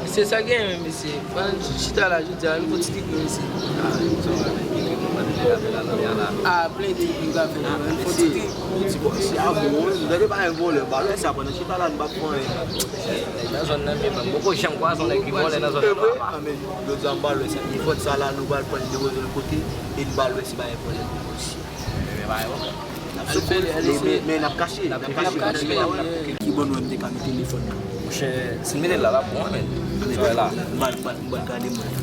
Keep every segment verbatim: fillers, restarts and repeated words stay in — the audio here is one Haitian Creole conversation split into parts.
Se sa gen, men mesye. Fò n chita la jodi a, n fè yon ti trip, men mesye. Ah, plen trip nou ka fè la, men fò n ti trip. Yon ti bò, se a bon, wi. Nou gade pa yon vòlè, ba lè sa, pandan chita la, nou pa pran anyen. Nan zòn nan, men mwen poko janm kwaze yon nèg ki vòlè nan zòn nan. E vre? Ah, men jodi a, m ba lè sa. Li fòt sa la, nou pral pran li depoze l kote, e n ba lè si pa yon vòlè osi. Men, men, men, men n ap kache, n ap kache, n ap kache. Ki bò nou menm te ka mete telefòn nan? Monchè, si n mete l la, l ap bon, men. Sa la. M ba, m ba, m ba gade mwen.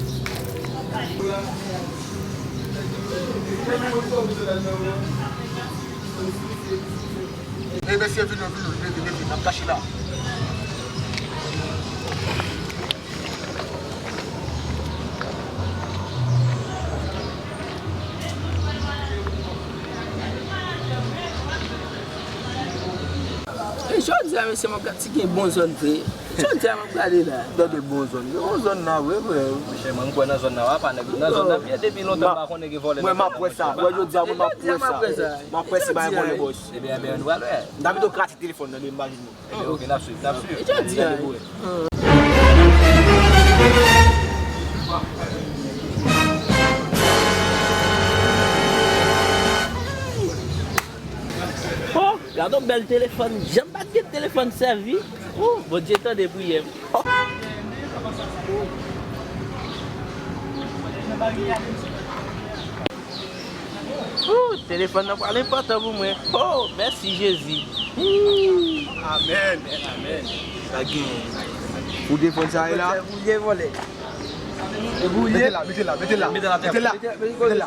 E mesye, vin, vin, vin, vin, vin, n ap kache la. E jodi a, mesye, m ap gade si gen bon zòn vre. Jodi a, m ap gade la. Gade bon zòn. Gen bon zòn nan vre, vre. Monchè, mwen, m kwè nan zòn nan, w a pa nèg. Nan zòn nan, byen depi lontan, m pa konnen gen vòlè nan zòn nan, monchè. Mwen, m ap wè sa. Wè, jodi a, mwen, m ap wè sa. M ap wè si pa gen vòlè, bòs. Ebyen, ebyen, nou pral wè. N a pito krache telefòn nan, de m pa jwenn nou. Ebyen, oke, n ap swiv, n ap swiv. E jodi a. Oh, gade yon bèl telefòn. Janm pa t gen telefòn sèvi. Oh, Bondye tande priyè m. Ooh, telefòn nan pral enpòtan pou mwen. Oh, mèsi Jezi. Ooh. Amèn. Amèn. Sa gen. Ou te fè sa la? Ou te vòlè. Mete la, mete la, mete la. Mete la, mete la. Mete la. Mete la,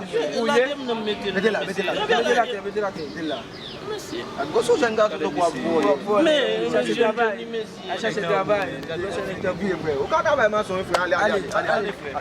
mete la. Mete la, mete la. Mete la. Mete la. Gwo sou jèn gason tonton w ap voye. Men, men, jèn, jèn, mesye. Al chache travay. Al chache entèvyou, frè. Ou ka travay mason, wi, frè. Ale, ale, ale, ale, frè.